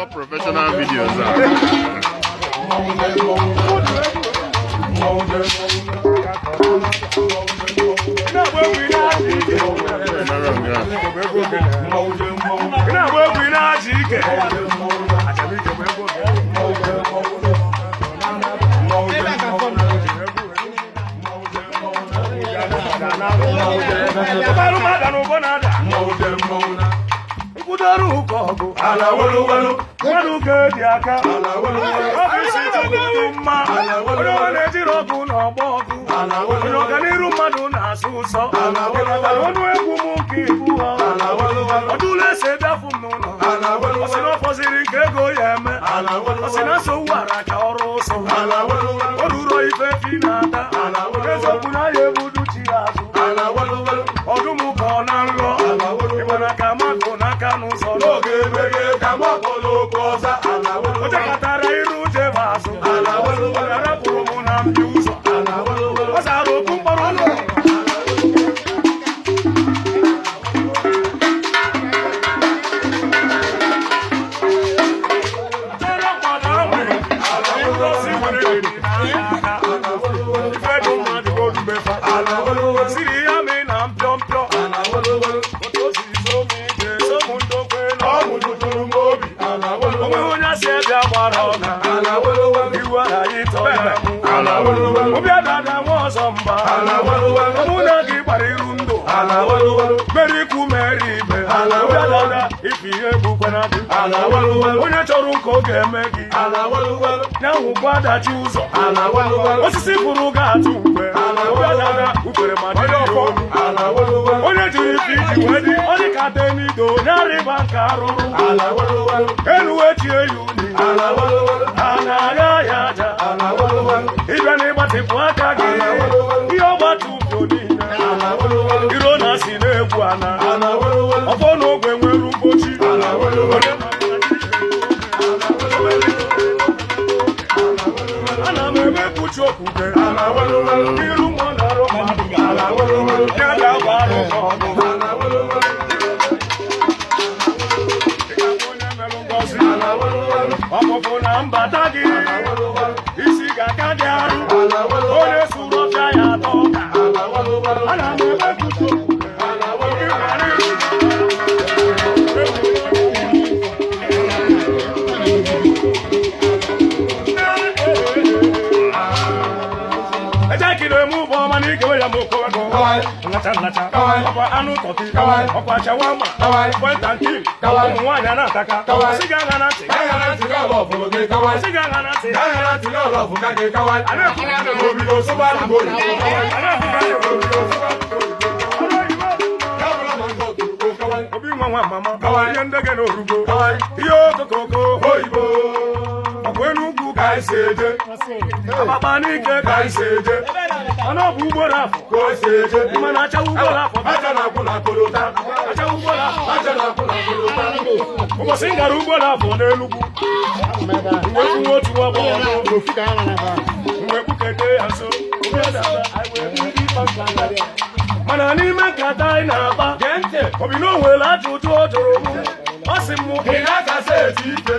Professional videos a. Na-agba egwu, ị na-achị ike. Nọrọ nga. Ị na-agba egwu, ị na-achị ike. Achara ike bụ egwu oge. Ụbalụ mmadụ na ụbọ na-ada nkwụdoro ụkọ ọgụ mmadụ ka eji aka ọ bụ isi chukwu dị mma. Onye ọma na-ejiri ọgụ na ọgbọ ọgụ, onye ọganiru mmadụ na-asụ ụsọ. Ịnatara ọnụ egwu m nke ibu ha ọdụla ese bịafụ m n'ụlọ. Ọ sị na ọ fọziri nke ego ya eme. Ọ sị na nsogbu ara ka ọrụ ụsọ o ruro ife fi na-ata eziokwu na ya ebudu chi ya azụ ọdụm ka ọ na nrọ ịmana ka makụ n'aka n'ụzọ n'oge o jekọtara iru uche bụ azụ ọ rapụrụ m na mbi ụzọ. Ọ zara okwu mkpọrọ ụlọ. Chere mmadụ ahụ, ngozi nwere aka. Ife dị mmadụ orubefa siri ya mee na mpịọ mpịọ otu o siri so m ije so m ndokwe na ọ onweghị onye asị ebe gbara ọka iwu aghaghị ịtọ ya mụ. Obi adada nwa ọzọ mba, mụ na gị gbara iru ndụ mere ikwu mere ibe. Obi adada ife ihe egbukwana gị. Onye chọrọ ụka ọ ga-eme gị ya nwụkwa adachi ụzọ osisi pụrụ ga-atụ mgbe. Obi adada ufere ma dị ya olu. Onye jiri ife iji wee dị ọ dị ka tenido nyarịba nke arụrụ elu echie ya uni a na-agha ya aja. Ịbịa na ịgbatịpụ aka gị ihe ọgbata ufio niile iro na si na-egwu ana ọfọ na ogwe nwere mgbochi. Onye ana m emepụchi okwukwe iru mmụọ na-arụ mmadụ ya ga-agba arụ ka ọgụ. Onye merụ ngọzi ọpụpụ na mbata gị isi ga-aka dị arụ. Onye sụrụ ọfịa ya atọ ọka. Ana m emepụta okwukwe ịghara iru. Eje kiri emu ụgbọ ọma na ikewe ya ma okowego nlacha nlacha ọkwa anụ turkey ọkwa shawarma point and kill. Ụmụ nwaanyị a na-ataka sị gị aṅa na ntị, sị gị aṅa na ntị. A na-ekwu a na-ekwu obi nwa nwa mama ihe ndege na orugo ihe okokoko oyibo ọkwa enugwu ka anyị si eje akpakpa n'ike ka anyị si eje mana ọ bụ ugboro afọ Ka o si eje. Mana achawa ugboro afọ. Aja na-akwụ na kolota. Achawa ugboro afọ. Aja na-akwụ na kolota. Ụbọchị m gara ugboro afọ n'Enugwu, mgbe kwuwe otu nwa agbọghọ, mgbe kpukete ya nso, obi adada, anyị wee bido ịkpa nkata. Mana n'ime nkata anyị na-akpa Gee ntị. obi na o nwere ajụjụ ọ jụrụ m. Ọ sị m Ị na-akasa eti ife.